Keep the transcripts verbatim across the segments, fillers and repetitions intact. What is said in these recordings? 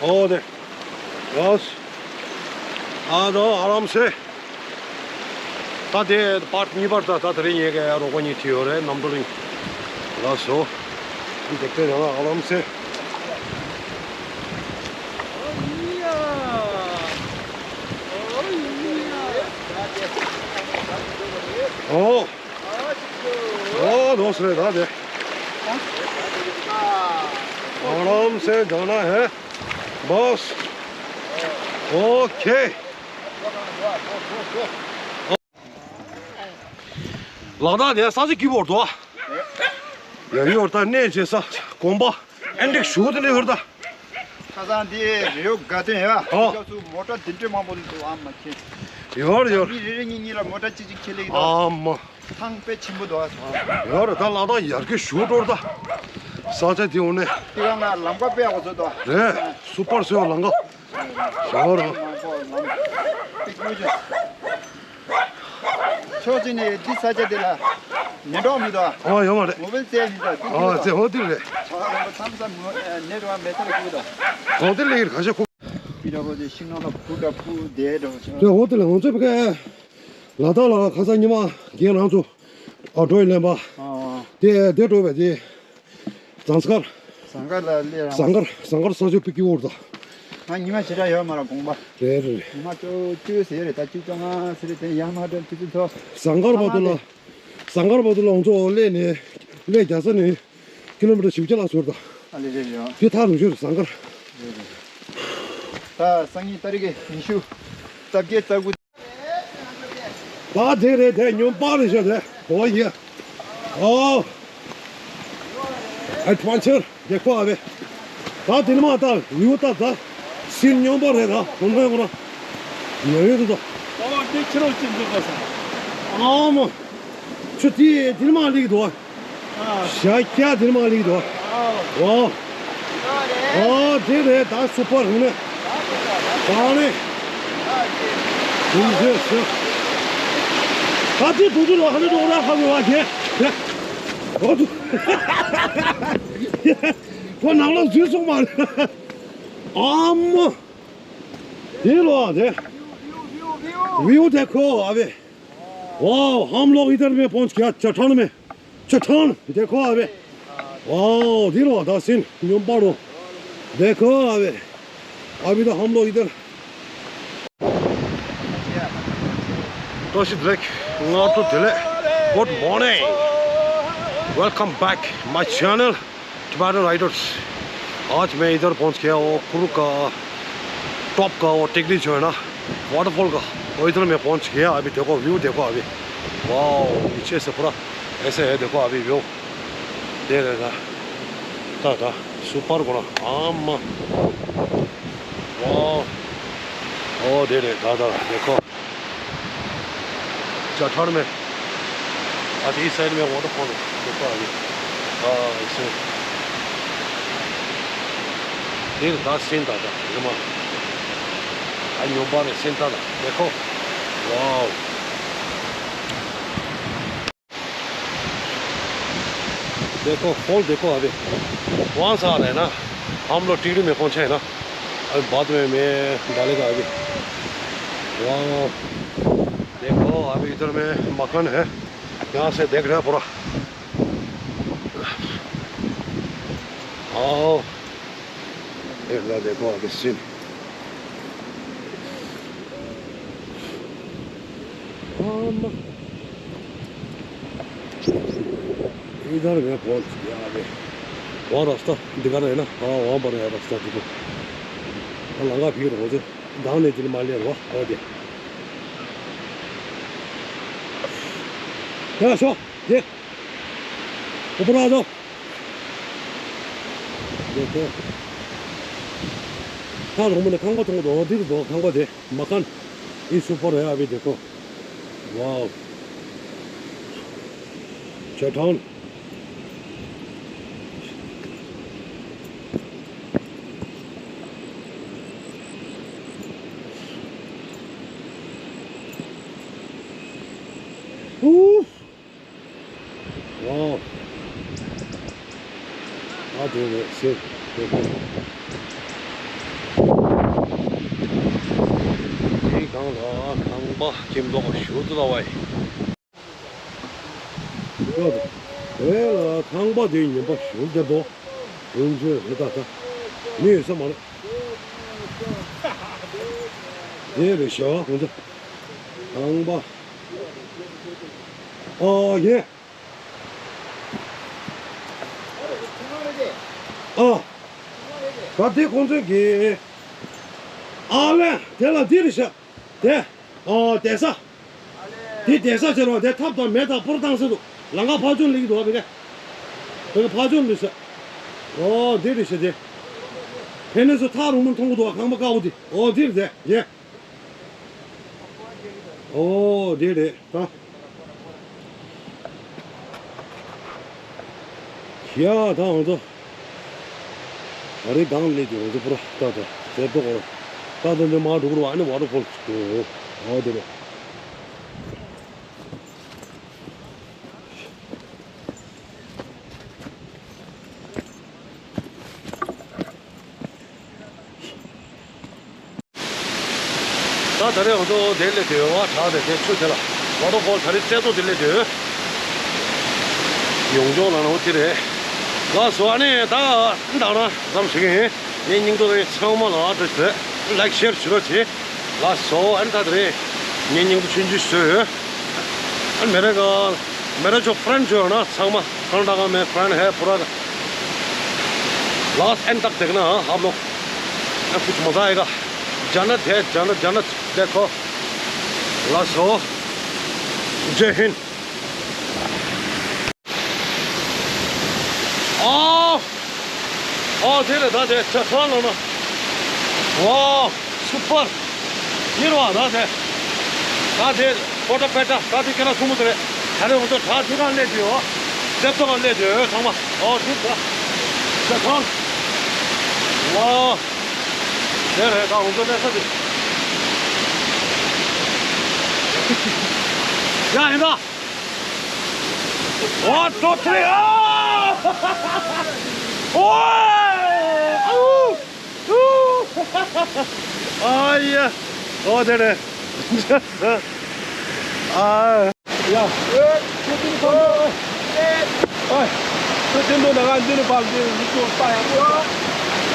ཨོ་དེ། ཡོས། ཨ་དོ་ཨ་རམ་སེ། ད་དེ་པར་གཉིས་པར་ད་ད་དེ་རིང་ངེད་ཀྱི་རོགས་པ་གཉིས་ཁྲིད་ཡོད་རེད། གནམ་གྲུ་གླིང་། ལགས་སོ། འདི་དེ་ཡང་ཨ་རམ་སེ། ཨོ། ཨོ་དོ་སེ་ད་དེ། ཨ་རམ་སེ་ཇཱ་ན་ཧེ། ལགས་དག་དེ་ས་ཆ་སྐྱིད་པོ་འདུག་ཡ་ཡོར་ད་གནས་བྱེད་ས་དགོན་པ་ཨེ་འགྲིག་ཞུ་དེ་ནས་ཡོར་ད། ཁ་སང་དེ་རེའུ་དགའ་སྟོན་ཡ། ཨོ། སྐབས་སུ་མོ་ཊ་འདི་འདྲས་མང་པོ་འདུག་ཨ་མ་ཁྱེད། ཡོར་ཡོར། མི་རེ་རེ་གཉིས་གཉིས་ལ་མོ་ཊ་གཅིག་གཅིག་ཁྱེར་ལེ་ཡིན་ད། ཨ་མ། ཐང་དཔེ་ཆེན་པོ་འདུག་ཨ། ཡོར་ད་ལ་ད་ཡར་གི་ཞུ་འགྲོར་ད། ས་ཆ་དེ་འོ་ནས། དེ་ག་ང་ལམ་ཁ་དཔེ་ཡག་པོ་བཟོས་འདུག་རེད། སུ་པར་སེ་ཡོར་ལམ་ཁ། ཞོར། ཕྱོགས་གཅིག་ནས་འདི་ས་ཆ་འདི་ལ་ཉེན་རྟོག་མི་འདུག་ཨ་ཡོད་མ་རེད། མོ་བེལ་རྩལ་མི་འདུག་འདི་ཨ་ཚེ་ཧོ་ཏི་རེད། ཆ་ལ་མཚམས་མཚམས་ནེ་རོ་མེ་ཐར་ཀུ་དང་། ཧོ་ཏི་ལེ་ག་ཤ་ཁུ། པི་ར་བོ་དེ་ཤིང་ནང་ལ་ཕུ་དྲ་ཕུ་དེ་འགྲོ་ཆ། དེ་ཧོ་ཏི་ལེ་ང་ཚོ་བི་ཀ་ལ་དྭགས་ལ་ཁ་སང་ཉི་མ་རྒན་རང་ཚོ་ཨ་འགྲོ་ཡི་ལེན་པ། དེ་དེ་འགྲོ་བས་དེ། ཟངས་དཀར། ཟངས་དཀར་ལ་སླེབས་རང་། ཟངས་དཀར་ཟངས་དཀར་ས་ཆ་པི་ཀི་འོར་ད། ང་ཉི་མ་ཞེ་དྲག་ཡོད་མ་ར་དགོངས་པ། རེད་རེད་རེད། ཉི་མ་བཅུ་བཅུ་ཟེར་རེད་ད་བཅུ་བཅོ་ལྔ་ཟེར་རེད་དེ་ཡར་མར་འགྲོ་ཆུ་ཚོད་ཐོག་ཟངས་དཀར་བར་དུ་ལ། ཟངས་དཀར་བར་དུ་ལ་ང་ཚོ་སླེབས་ནས་སླེབས་རྒྱ་ས་ནས་ཀི་ལོ་མི་ཊར་བཞི་བཅུ་ལྷག་ཙམ་ད། ཨ་ལེ་རེད་རེད། དེ་ཐག་རིང་ཤོས་རེད་ཟངས་དཀར། རེད་རེད། ད་སང་ཉིན་ཏ་རིག་གི་ཉི་ཤུ་རྩ་བརྒྱད་རྩ་དགུ། ད་དེ་རེད་དེ་སྨྱོན་པ་རེད་ཤག་དེ། ཨོ་ཡེ། ཨོ། ཨེ་ཌི་ཝེན་ཅར་དེ་ཁོ་ཨ་བེ། ད་དེ་ནི་མ་ད་ཡུ་ད་ད། སིན་སྨྱོན་པ་རེད་ད་ཁོང་ཁོང་ཁོ་ར། ཡོད་ཡོད་དུ་ད། ཨོ་དེ་ཁྱེད་རང་ཅི་འདུག་ག་ས། ཨ་མ། ཁྱོད་དེ་དེ་ནི་མ་ལིག་དོ། ཤ་ཁྱ་དེར་མ་ལིག་དོ། ཨོ། ཨོ་དེ་རེད་ད་སུ་པར་ཧུ་ནེ། ད་ནི། ཧུ་ཤེ་ཤེ། ད་དེ་དུ་དུ་ལོ་ཧ་ནི་དོ་ར་ཧ་གོ་བ་ཁྱེད། ཨོ་དུ། ཁོ་ནང་ལོགས་འཛུལ་སོང་མ་རེད། ཨ་མ། དེ་ལོ་ཨ་དེ། ཝིའུ་དེ་ཁོ་ཨ་བེ། वाओ, हम लोग इधर में पहुंच गया, चट्टान में। चट्टान, देखो अबे। वाओ, दिल वादा सिन, न्यूम्बारो। देखो अबे। अभी तो हम लोग इधर। तो सिद्रेक, not to delay। Good morning। Welcome back my channel। Tibetan Riders। आज मैं इधर पहुंच गया, वो कुरु का टॉप का वो टेकरी जो है ना, वाटरफॉल का, वो इधर मैं पहुंच गया। अभी देखो व्यू, देखो अभी, वाओ, नीचे से पूरा ऐसे है। देखो अभी व्यू दे रहेगा, था था सुपर बड़ा आम, वाओ, ओ दे रहे दादा, देखो। चट्टान में। आज इस साइड में वाटरफॉल है, देखो अभी। हाँ, इसे। ये दास सेंटा था, ये मार। आज न्यूबा में सेंटा था, देखो। वाओ। देखो, फॉल देखो अभी। वहाँ से आ रहे हैं ना, हम लोग टिकरी में पहुँचे हैं ना। अभी बाद में मैं डालेगा अभी। वाओ। देखो, अभी इधर में मकान है, यहाँ से देख रहे हैं पूरा। आओ, इधर देखो, अभी सीन। हम इधर में पहुंच गया अभी। वहाँ रास्ता दिखा रहे हैं ना? हाँ, वहाँ पर है रास्ता, देखो। लंगा भीड़ हो जाए। धान है जिन माले हुआ, हो गया। क्या सो? देख। ऊपर आ जाओ। देखो। हाँ, लोग मैंने खंबा तो दो, दिल दो, खंबा दे। मकान। ये सुपर है, अभी देखो। वाओ। चट्टान। Ooh. Wow. I do it. Sick. Good, good. ཁང་ལ་ཁང་པ་ཁྱིམ་ཐོག་ཞུ་ཏུ་ལ་བའི། ཡོད། དེ་ལ་ཁང་པ་དེ་ཉན་པ་ཞུ་བདེ་པོ། དོན་ཆོས་རེད་ད་ད། མི་ཡོད་ས་མ་རེད། དེ་རེད་ཤག་ཁོང་ཚོ། ཁང་པ། ཨ་ཡེ། ཨ། ད་དེ་ཁོང་ཚོའི་གི། ཨ་ལས་དེ་ལ་འདི་རེད་ཤག་དེ། ཨ་བསྡད་ས། དེ་བསྡད་ས་ཟེར་བ་དེ་ཐབ་དང་མེ་དང་སྤོར་བཏང་ས་འདུག་ལམ་ཁ་ཕར་ཚུར་སླེབས་ཀྱི་འདུག་བ་བི་ཀ་བི་ཀ་ཕར་ཚུར་སླེབས་ས། ཨོ་འདི་རེད་ཤག་དེ། ཕན་ནས་སུ་ཐག་རིང་མོ་མཐོང་གི་འདུག་བ་ཁང་པ་དཀར་པོ་དེ། ཨོ་འདི་རེད་དེ་ཡེ། ཨོ་དེ་རེད་ད། ཡ་ད་ང་ཚོ། ད་རེས་གང་སླེབས་ཀྱི་ང་ཚོ་པུ་ར་ད་ད་ཟེར་ཏོ་གོ། ད་ད་འདི་མ་འགྲོ་གི་རེད་བ། ཨ་ནི་ཝ་ཊར་ཕོལ་ཅིག་འདུག་ཨོ་དེ་རེད། ད་ད་རེས་ང་ཚོ་དེ་སླེབས་དུས་བ་དྲག་དེ་དེ་ཆུ་དེ་ལ་ཝ་ཊར་ཕོལ་ད་རེས་རྩེ་ཏོག་དེ་སླེབས་དུས་ཡོང་ཆོག་ལ་ནོ་དེ་རེད། ལགས་སོ། ཨ་ནི་ད་ད་ན་ཙམ་ཞིག་ཡིན། ངའི་སྙིང་ཐོ་རེ་ཚང་མ་ལ་ཨ་ཏི་ལའིཀ་ཤེར་ཞུ་རོགས་གྱིས། ལགས་སོ། ཨ་ནི་ད་ད་རེས་ངའི་སྙིང་ཐོ་ཆུང་ཆུང་བཟོས་ཡོད། ཨ་ནི་མེ་རེ་ཀ་མེ་རེ་ཆོ་ཕ་རན་ཆོ་ཡོད་ན་ཚང་མ་ཀར་ནཱ་ཊ་ཀ་མེ་ཕ་རན་ཧེ་པུ་ར་ལགས་ཨན་ཏག་དེག་ན་ཨབ་ལོ། ཨ་ཀུཆ་མ་ཛ་ཨེ་ག་ཇ་ནད་ཧེ་ཇ་ནད་ཇ་ནད་དེ་ཁོ། ལགས་སོ། ཇེ་ཧིན། ཨོ། ཨོ་དེ་ལས་ད་དེ་ཆ་ཚང་ལོ་ན། ཝའོ། སུ་པར། ཡིན་བ་ད་དེ། ད་དེ་ཀོ་ཊ་པེ་ཊ་ད་དེ་ཁྱེད་རང་ཚོ་མོ་དེ་རེད། ད་རེས་ང་ཚོ་བྲག་དེ་གང་སླེབས་དུས་ཡོད། ལེབ་ཏོག་གང་སླེབས་དུས་ཡོད་ཚང་མ། ཨོ་དེ་ད། ཆ་ཚང་། ཝའོ། དེ་རེད་ད་ང་ཚོ་སླེབས་ས་དེ། ཡ་ཡིན་ད། One, two, three. ཨ། ཨོ། ཨུ། ཨུ། ཨ་ཡ། ཨོ་དེ་རེད། ཨ། ཡ། ཨ། ཁྱོད་དེ་ནི་ཕར་འགྲོ། ཨ། ཁྱོད་དེ་འགྲོ་ན་ང་འདི་ནི་ཕར་འདི་ནི་ཚོ་ལྟ་ཡག་པོ། ད་ཉེ་ལ་ཁ་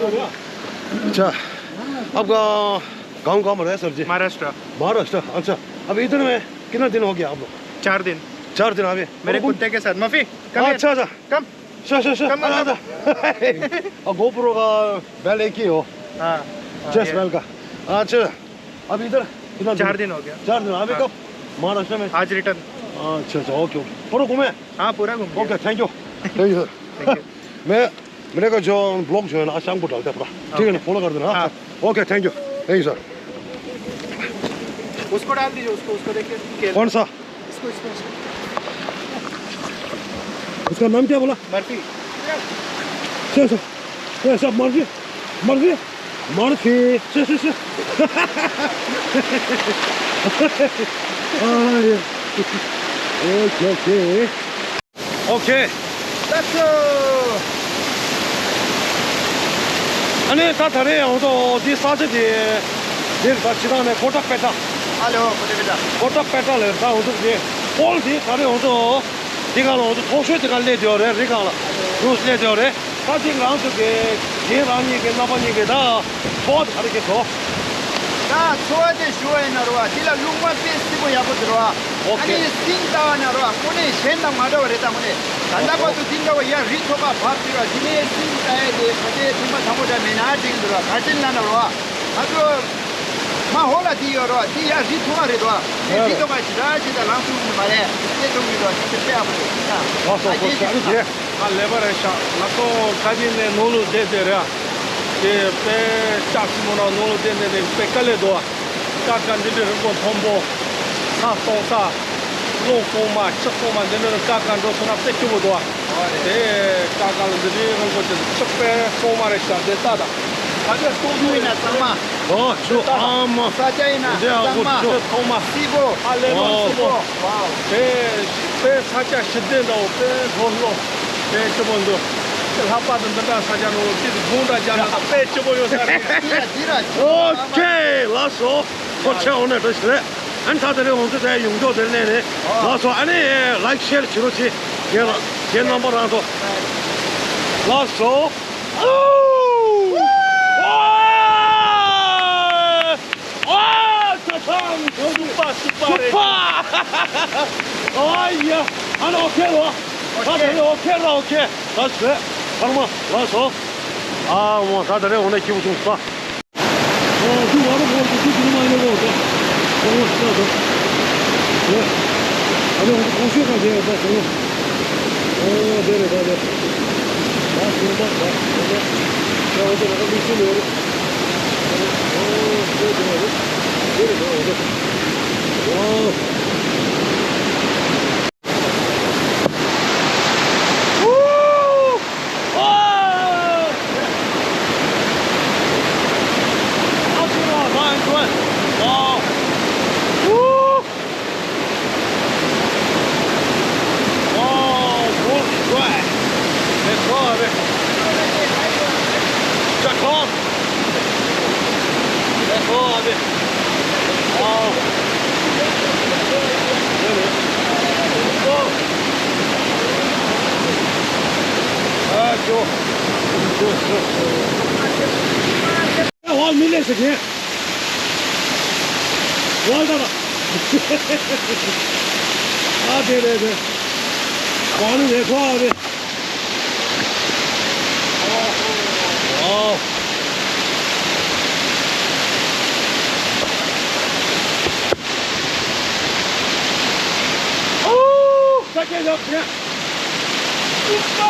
རེ། अच्छा, आप गाँव, गाँव कहाँ पर है सर जी? महाराष्ट्र। महाराष्ट्र। अच्छा, अब इधर में कितना दिन हो गया आप लोग? चार दिन। चार दिन अभी? मेरे और घूम- कुत्ते के साथ। मफी, come here। अच्छा, अच्छा। Come। Sure, sure, sure। Come, come, अरे, come। अरे। अब GoPro का बैल एक ही हो। हाँ, हाँ, जस्ट ये। बैल का। अच्छा, अब इधर कितना दिन? चार दिन हो गया। चार दिन। अभी हाँ। कब? महाराष्ट्र में? आज रिटर्न। अच्छा, अच्छा, ओके, ओके। पूरा घूमे? हाँ, पूरा घूम लिया। Okay, thank you. Thank you, sir. Thank you. मैं मेरे को जो ब्लॉग जो है ना, शाम को डालते हैं पूरा। ठीक है ना? ओके। फॉलो कर देना, हाँ? हाँ। Okay, thank you. Thank you, sir. उसको डाल दीजिए, उसको, उसको देखिए, ठीक है। कौन सा? इसको, इसको, इसको। उसका नाम क्या बोला? Murphy. Sir, sir. Sir, sir, Murphy. Murphy. Murphy. Sir, sir, sir. हाँ, ये। Okay, okay. ཨོ་ཁེ། ལེགས་སོ། ཨ་ནི་ད་ད་རེས་ཡང་ཏོ་འདི་ས་ཆ་དེ། འདིར་ད་ཕྱི་ནང་ནས་ཀོ་ཊ་པེ་ཊ། ཨ་ལེ་ཨོ་ཀོ་ཊ་པེ་ཊ། ཀོ་ཊ་པེ་ཊ་ལས་ད་འོ་ཚོ་དེ། ཧོལ་དེ་ད་རེས་འོ་ཚོ། དེ་ག་ལ་འོ་ཚོ་མཐོ་ཤོས་དེ་ག་སླེབས་བསྡད་ཡོད་རེད། རི་སྒང་ལ། རུ་སླེབས་བསྡད་ཡོད་རེད། ད་དེ་ང་ཚོ་གི། གཞན་རང་ཉིད་ཀྱི་རྣམ་པ་གཉིས་ཀྱི་ད་ཚོར་བ་ག་རེ་སྐྱེས་སོང་། ད་ཚོར་བ་དེ་ཞུ་བ་ཡིན་ན་རོ་བ། དེ་ལ་རླུང་མ་དཔེ་སྲིད་པོ་ཡག་པོ་འདུག་རོ་བ། ཨོ་ཨ་ཁེ། ནི་སིང་ལྟ་བ་ན་རོ་བ། དངོས་གནས་གཞན་དང་མ་འདྲ་བ་རེད། ད་དངོས་གནས་ད་ལྟ་བར་དུ་དེ་འདྲ་བ་ཡར་རི་ཐོག་ཁ་བབས་ཟེར་བ་དེ་ནས་སིང་ལྟ་ཡས་དེ་ཕལ་ཆེར་ཐེངས་མ་དང་པོ་འདྲ་མེད་ན་འགྲིག་འདུག་རོ། ག་རེ་ལབ་ན་རོ་བ། ང་ཚོ་མ་ཧོ་ལ་དེ་ཡོད་རོ་བ། དེ་ཡར་རི་ཐོག་ཁ་རེད་དོ། དེ་རི་ཐོག་ཁ་ཞེ་དྲག་ཅིག་དང་ལངས་ཐུབ་ཀྱི་མ་རེད། དེ་ཐུབ་ཀྱི་རོ། དེ་དཔེ་ཡག་པོ་འདུག་ད་ལགས་སོ། ཨ་ཁོ་ཅག་ལ་དེ། ཨ་ལེ་བ་རེད་ཤག་ང་ཚོ་ཁ་ཅིག་ནས་ནོར་ལུག་བསྡད་བསྡད་རེད། དེ་དཔེ་ལྕགས་ཆེན་མོ་ནང་ནོར་ལུག་བསྡད་བསྡད་ནས་དཔེ་དཀའ་ལས་འདུག་ཀ་ཁ་འདི་འདྲའི་རི་མགོ་མཐོན་པོ། ས་སྟོང་ས། རླུང་གཏོང་མ་ཆུ་གཏོང་མ་འདི་འདྲའི་ཀ་ཁ་འགྲོ་སོང་ན་དཔེ་སྐྱིད་པོ་འདུག་དེ་ཀ་ཁ་ལ་འདི་འདྲའི་རི་མགོ་དེ་ཆུ་དཔེ་གཏོང་མ་རེད་ཤག་དེ་ལྟ་ད། ད་དེ་གཏོང་རྒྱུ་ཡིན་ན་གཙང་མ། ཨོ་ཆུ་ཨ་མ། ས་ཆ་ཡིན་ན་འདི་ཨ་གཙང་མ། ཆུ་གཏོང་མ། སིལ་བོ། ཨ་ལེ་མ་སིལ་བོ། ཝའོ། དེ་དཔེ་ས་ཆ་ཞི་བདེ་འདྲ་བོ་དཔེ་ལྷོད་ལྷོད། དེ་སྐྱིད་པོ་འདུག་དེ་ལྷག་པར་དུ་འདི་འདྲ་ས་ཆ་ནང་ལ་དེ་དགུང་འདྲ་རྒྱག་ན་དཔེ་སྐྱིད་པོ་ཡོད་ས་རེད། ཨོ་ཁེ། ལགས་སོ། ཁོ་ཆེ་འོ་ནས་འགྲོ་ཞིག་རེད། ཨ་ནི་ད་དེ་རིང་ང་ཚོ་དེ་ཡོང་ཆོག་དེར་གནས་ནས། ལགས་སོ། ཨ་ནི་ལའིཀ་ཤེར་བྱེད་རོགས་གྱིས། ཁྱེད་ལ་ཁྱེད་རྣམ་པ་རང་ཚོ། ལགས་སོ། ཨོ། ཨོ། ཨ་ཚ་ཚང་། སུ་པ་སུ་པ་རེད། སུ་པ། ཨ་ཡ། ཨ་ནི་ཨོ་ཁེ་རོ། ད་དེ་རིང་ཨོ་ཁེ་རོ་ཨོ་ཁེ། ད་ཞེས་ཕར་མ་ལགས་སོ། ཨ་འོ་ད་དེ་རིང་འོ་ན་སྐྱིད་པོ་སོང་ས། ཨོ་དེ་བར་དུ་ཁོང་ཚོ་དེ་མ་ཡོང་གོ་ད། ཁོང་ཚོ་ད། ཨ་ནི་ཁོང་ཚོ་གོང་ཤོས་ག་ཞེས་ད་ཁོང་ཚོ། ཨོ་དེ་རེད་ད་དེ། ད་ཁོང་ཚོ་ད་ད་ད་ད། ད་འོ་དེ་ལ་ད་མི་ཚེ་ལོས་རེད། ཨོ་དེ་དེ་རེད། དེ་རེད་ད་འོ་དེ། ཨོ། ཨ་མི་ལས་ཟེར་མཁན། ཝ་ད་ར། ཨ་དེ་རེད་དེ། ཝ་ནི་རེད་ཁོ་ཨ་རེད། ཨོ། ཨོ། ས་ཆ་ཡག་ཆེ། སུ་པ་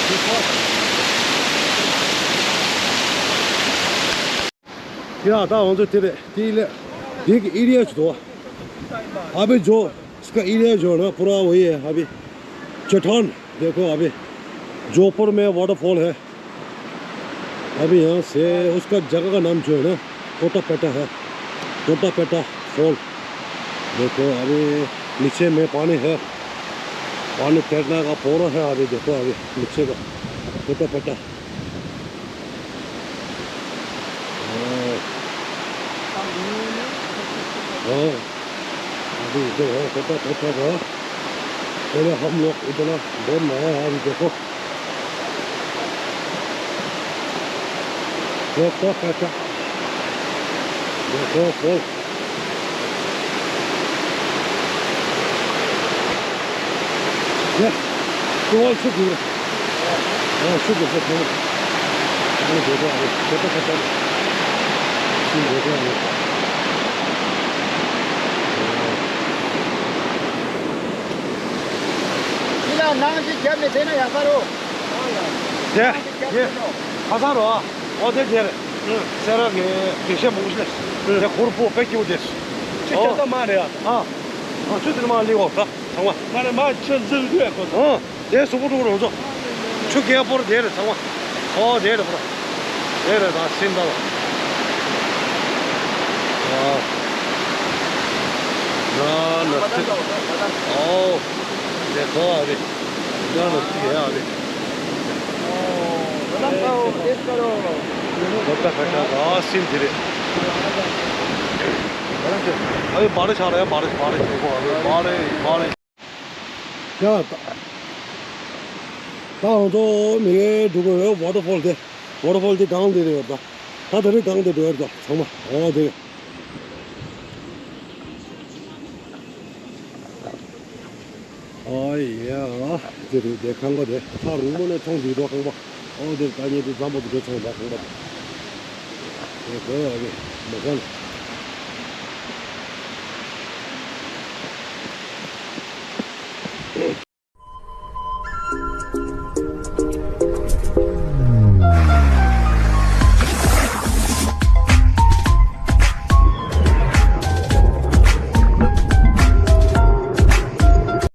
སུ་པ། ཨོ། ཡ་ད་ང་ཚོ་དེ་རེད། དེ་ལས་དེ་གི་ཨེ་རི་ཡ་ཅིག་འདུག་ཨ་བི་ཇོ། इसका एरिया जो है ना पूरा वही है अभी। चट्टान देखो अभी। जोधपुर में वाटरफॉल है। अभी यहाँ से उसका जगह का नाम जो है ना, टोटापेटा है। टोटापेटा फॉल। देखो, अभी नीचे में पानी है। पानी तैरने का पूरा है अभी, देखो, अभी नीचे का टोटापेटा। हाँ। हाँ। अभी इधर है, टोटापेटा का। पहले हम लोग इतना डर रहा है, अभी देखो। देखो, देखो। ཡ། ཀོ་བ་ཤུགས་ཀྱིས། ཨ་ཤུགས་ཀྱིས་ཤུགས་ཀྱིས། ཨ་ནི་འགྲོ་གྲབས་རེད། འགྲོ་གྲབས་ཁ་ཐོར། ཤུགས་འགྲོ་གྲབས་རེད། འདི་ལ་ནང་བཞིན་རྒྱབ་ནས་བསྡད་ན་ཡག་ས་རོ། དེ། དེ། ཁ་སང་རོ། ཨོ་དེ་དེ་རེད། སེ་ར་གི་དགེ་བཤེས་མང་པོ་ཞིག་ལས། དེ་ཁོར་པོ་དཔེ་སྐྱིད་པོ་དེ། ཁྱོད་ཁྱོད་ད་མ་རེད་ཨ། ཨ། ཁྱོད་དེ་ནས་མ་སླེབས་འོ་ད། ཚང་མ། མ་རེད་མ་ཆུ་འཛུལ་དུས་ཁོ་ཚོ། ཨོ། དེ་གཟུགས་པོ་དཀྲུག་རོགས་ཚོ། ཆུ་རྒྱས་པོར་དེ་རེད་ཚང་མ། ཨོ་དེ་རེད་པོ། དེ་རེད་ད་སིམ་ད་ལ། ཨ། ན་ན་ཏི། ཨོ། དེ་ག་རེད། ན་ན་ཏི་ཡ་རེད། ད་ད་ད་ད་སིམ་དེ་རེད། अरे बारिश आ रहा है, बारिश, बारिश देखो, अरे बारिश, बारिश। ཡ། ད་ད་ང་ཚོ་མི་ངན་འགྲོ་གི་ཡོད། ཝ་ཊར་ཕོལ་དེ། ཝ་ཊར་ཕོལ་དེ་སྒང་དེ་རེད་ད། ད་དེ་རིང་སྒང་དེ་འགྲོ་ཡོད་ད་ཚང་མ། ཨོ་དེ། ཨོ་ཡ། དེ་རེད་དེ་ཁང་པ་དེ། ད་རིང་མོ་ནས་མཐོང་འདུག་ད་ཁང་པ། ཨོ་དེ་ད་ཉེ་དུ་འཛམ་བུ་དེ་འགྲོ་ཚང་ད་ཁང་པ་དེ། དེ་གོ་ཡ་གི་མ་གང་།